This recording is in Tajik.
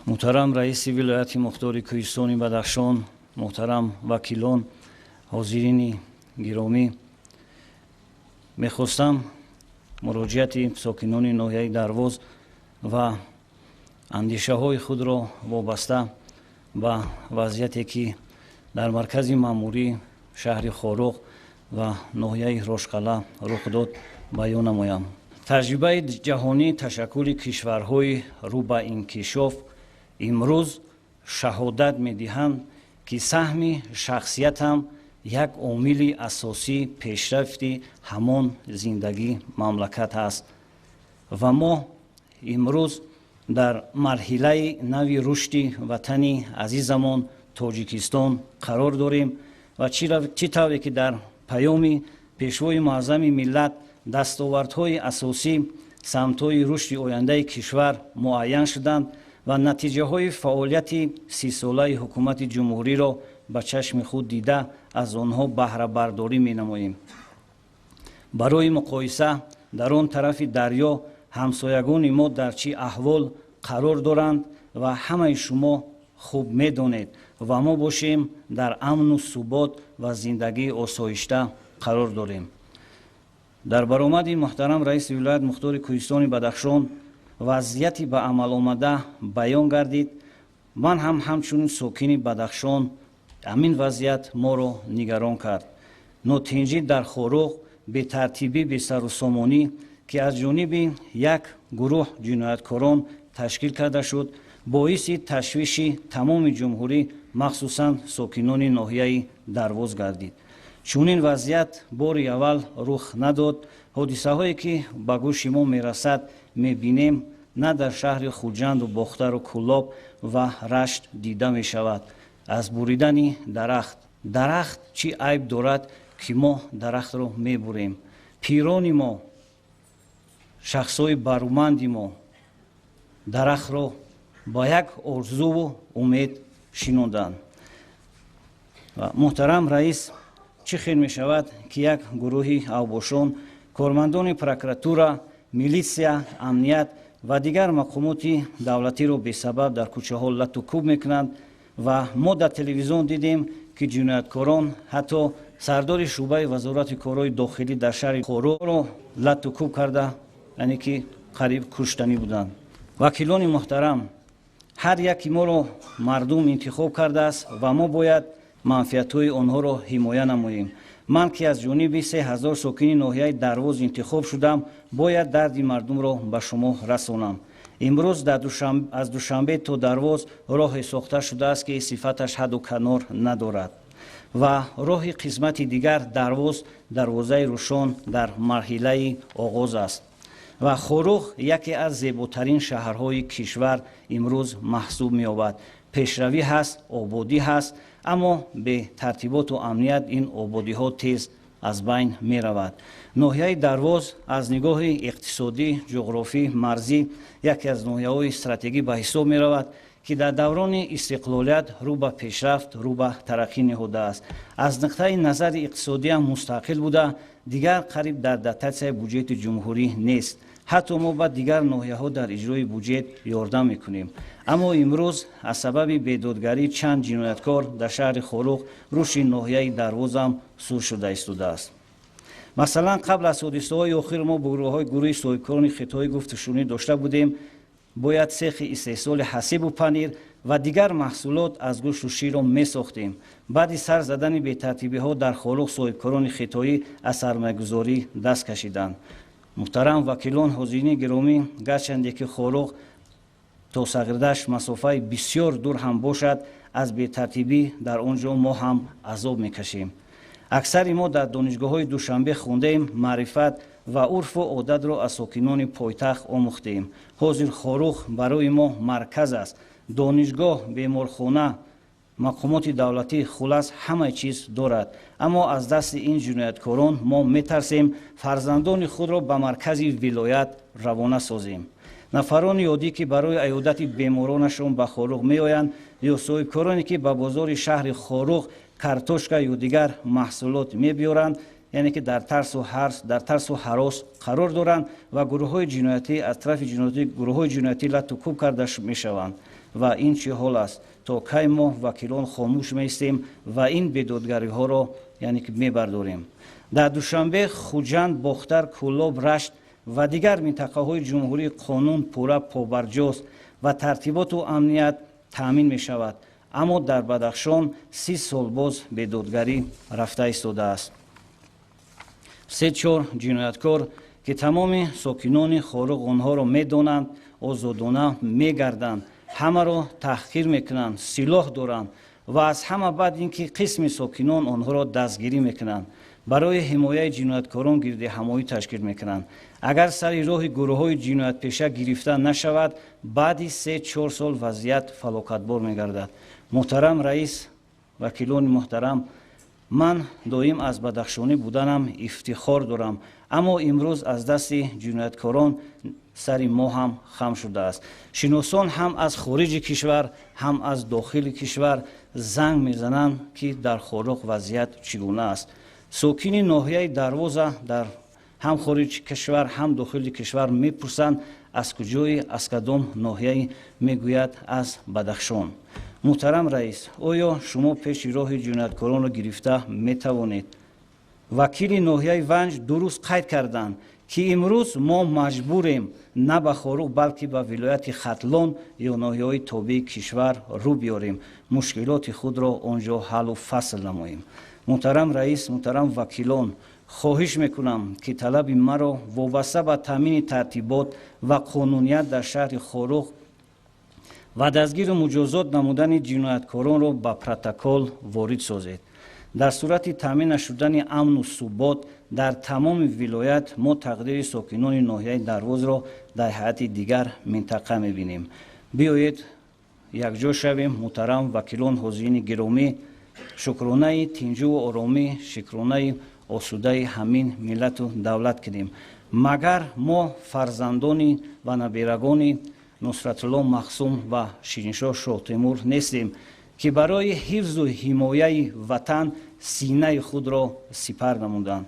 Муҳтарам раиси вилояти мухтори Кӯҳистони Бадахшон, муҳтарам вакилон, ҳозирини гиромӣ, мехостам муроҷиати сокинони ноҳияи Дарвоз ва андешаҳои худро вобаста ба вазъияте, ки дар маркази маъмурӣ шаҳри Хоруғ ва ноҳияи Рошқалъа рух дод, баён намоям. Таҷрибаи ҷаҳонии ташаккули кишварҳои рӯ ба инкишоф имрӯз шаҳодат медиҳанд, ки саҳми шахсиятам як омили асосии пешрафти ҳамон зиндагӣ мамлакат аст ва мо имрӯз дар марҳилаи нави рушди ватани азизамон Тоҷикистон қарор дорем ва чӣ тавре ки дар паёми Пешвои Муаззами миллат дастовардҳои асосӣ, самтҳои рушди ояндаи кишвар муайян шуданд ва натиҷаҳои фаъолияти 30-солаи ҳукумати ҷумҳуриро ба чашми худ дида, аз онҳо баҳрабардорӣ менамоем. Барои муқоиса, дар он тарафи дарё ҳамсоягони мо дар чӣ аҳвол қарор доранд ва ҳамаи шумо хуб медонед ва мо бошем дар амну субот ва зиндагии осоишта қарор дорем. Дар баромади муҳтарам раиси вилоят мухтори Кӯҳистони Бадахшон вазъияти ба амал омада баён гардид. Ман ҳам ҳамчун сокини Бадахшон ҳамин вазъият моро нигарон кард. Нотинҷӣ дар Хоруғ, бетартибӣ, бесарусомонӣ, ки аз ҷониби як гурӯҳ ҷинояткорон ташкил карда шуд, боиси ташвиши тамоми ҷумҳурӣ, махсусан сокинони ноҳияи Дарвоз гардид. Чунин вазъият бори аввал рух надод. Ҳодисаҳое, ки ба гӯши мо мерасад, мебинем, на дар шаҳри Хуҷанду Бохтару Кӯлоб ва Рашт дида мешавад. Аз буридани дарахт, дарахт чӣ айб дорад, ки мо дарахтро мебурем? Пирони мо, шахсҳои баруманди мо дарахтро ба як орзуву умед шинонданд. Муҳтарам раис, чӣ хел мешавад, ки як гурӯҳи авбошон кормандони прокуратура, милитсия, амният ва дигар мақомоти давлатиро бесабаб дар кӯчаҳо лату кӯб мекунанд? Ва мо дар телевизион дидем, ки ҷинояткорон ҳатто сардори шӯъбаи Вазорати корҳои дохилӣ дар шаҳри Хоруғро лату кӯб карда, яъне ки қариб куштанӣ буданд. Вакилони муҳтарам, ҳар яки моро мардум интихоб кардааст ва мо бояд манфиатҳои онҳоро ҳимоя намоем. Ман, ки аз ҷониби 3000 сокини ноҳияи Дарвоз интихоб шудам, бояд дарди мардумро ба шумо расонам. Имрӯз аз Душанбе то Дарвоз роҳе сохта шудааст, ки сифаташ ҳадду канор надорад ва роҳи қисмати дигар Дарвоз, Дарвозаи Рӯшон дар марҳилаи оғоз аст ва Хоруғ яке аз зеботарин шаҳрҳои кишвар имрӯз маҳсуб меёбад. Пешравӣ ҳаст, ободӣ ҳаст, аммо бетартиботу амният ин ободиҳо тез аз байн меравад. Ноҳияи Дарвоз аз нигоҳи иқтисодӣ, ҷуғрофӣ, марзӣ яке аз ноҳияҳои стратегӣ ба ҳисоб меравад, ки дар даврони истиқлолият рӯ ба пешрафт, рӯ ба тараққӣ ниҳодааст. Аз нуқтаи назари иқтисодиам мустақил буда, дигар қариб дар дотатсияи буҷети ҷумҳурӣ нест. Ҳатто мо ба дигар ноҳияҳо дар иҷрои буҷет ёрдам мекунем. Аммо имрӯз аз сабаби бедодгарии чанд ҷинояткор дар шаҳри Хоруғ рушди ноҳияи Дарвозам сур шуда истодааст. Масалан, қабл аз ҳодисаҳои охир мо бо гурӯҳи соҳибкорони хитоӣ гуфтушунид дошта будем. Бояд сехи истеҳсоли ҳасибу панир ва дигар маҳсулот аз гӯшту ширро месохтем. Баъди сар задани бетартибиҳо дар Хоруғ соҳибкорони хитоӣ аз сармоягузорӣ даст кашиданд. Муҳтарам вакилон, ҳозирини гиромӣ, гарчанде ки Хоруғ то Сағирдашт масофаи бисёр дур ҳам бошад, аз бетартибӣ дар он ҷо мо ҳам азоб мекашем. Аксари мо дар донишгоҳҳои Душанбе хондаем, маърифат ва урфу одатро аз сокинони пойтахт омӯхтем. Ҳозир Хоруғ барои мо марказ аст: донишгоҳ, беморхона, мақомоти давлатӣ, хулас, ҳама чиз дорад. Аммо аз дасти ин ҷинояткорон мо метарсем фарзандони худро ба маркази вилоят равона созем. Нафарони оддӣ, ки барои аёдати беморонашон ба Хоруғ меоянд, ё соҳибкороне, ки ба бозори шаҳри Хоруғ картошка ё дигар маҳсулот мебиёранд, яъне ки дар тарсу ҳарос қарор доранд ва гурӯҳҳои ҷиноятӣ аз тарафи гурӯҳҳои ҷиноятӣ лату кӯб карда мешаванд. Ва ин чӣ ҳол аст? То кай мо, вакилон, хомӯш меистем ва ин бедодгариҳоро, яъне ки, мебардорем? Дар Душанбе, Хуҷанд, Бохтар, Кӯлоб, Рашт ва дигар минтақаҳои ҷумҳурӣ қонун пурра побарҷост ва тартиботу амният таъмин мешавад, аммо дар Бадахшон 30 сол боз бедодгарӣ рафта истодааст. Се чор ҷинояткор, ки тамоми сокинони Хоруғ онҳоро медонанд, озодона мегарданд, ҳамаро таҳқир мекунанд, силоҳ доранд ва аз ҳама бад ин ки қисми сокинон онҳоро дастгирӣ мекунанд, барои ҳимояи ҷинояткорон гирдиҳамоӣ ташкил мекунанд. Агар сари роҳи гурӯҳҳои ҷиноятпеша гирифта нашавад, баъди 3-4 сол вазъият фалокатбор мегардад. Муҳтарам раис, вакилони муҳтарам, ман доим аз бадахшонӣ буданам ифтихор дорам, аммо имрӯз аз дасти ҷинояткорон сари мо ҳам хам шудааст. Шиносон ҳам аз хориҷи кишвар, ҳам аз дохили кишвар занг мезананд, ки дар Хоруғ вазъият чӣ гуна аст. Сокини ноҳияи Дарвоза дар ҳам хориҷи кишвар, ҳам дохили кишвар мепурсанд, аз куҷои, аз кадом ноҳияи, мегӯяд, аз Бадахшон. Муҳтарам раис, оё шумо пеши роҳи ҷинояткоронро гирифта метавонед? Вакили ноҳияи Ванҷ дуруст қайд карданд, ки имрӯз мо маҷбурем на ба Хоруғ, балки ба вилояти Хатлон ё ноҳияҳои тобеи кишвар рӯ биёрем, мушкилоти худро он ҷо ҳаллу фасл намоем. Муҳтарам раис, муҳтарам вакилон, хоҳиш мекунам, ки талаби маро вобаста ба таъмини тартибот ва қонуният дар шаҳри Хоруғ ва дастгиру муҷозот намудани ҷинояткоронро ба протокол ворид созед. Дар сурати таъмин нашудани амну субот дар тамоми вилоят, мо тақдири сокинони ноҳияи Дарвозро дар ҳайати дигар минтақа мебинем. Биёед, якҷо шавем, муҳтарам вакилон, ҳозирини гиромӣ, шукронаи тинҷуву оромӣ, шукронаи осудаи ҳамин миллату давлат кунем. Магар мо фарзандони ва наберагони Нусратулло Махсум ва Шириншоҳ Шоҳтемур нестем, ки барои ҳифзу ҳимояи ватан синаи худро сипар намуданд?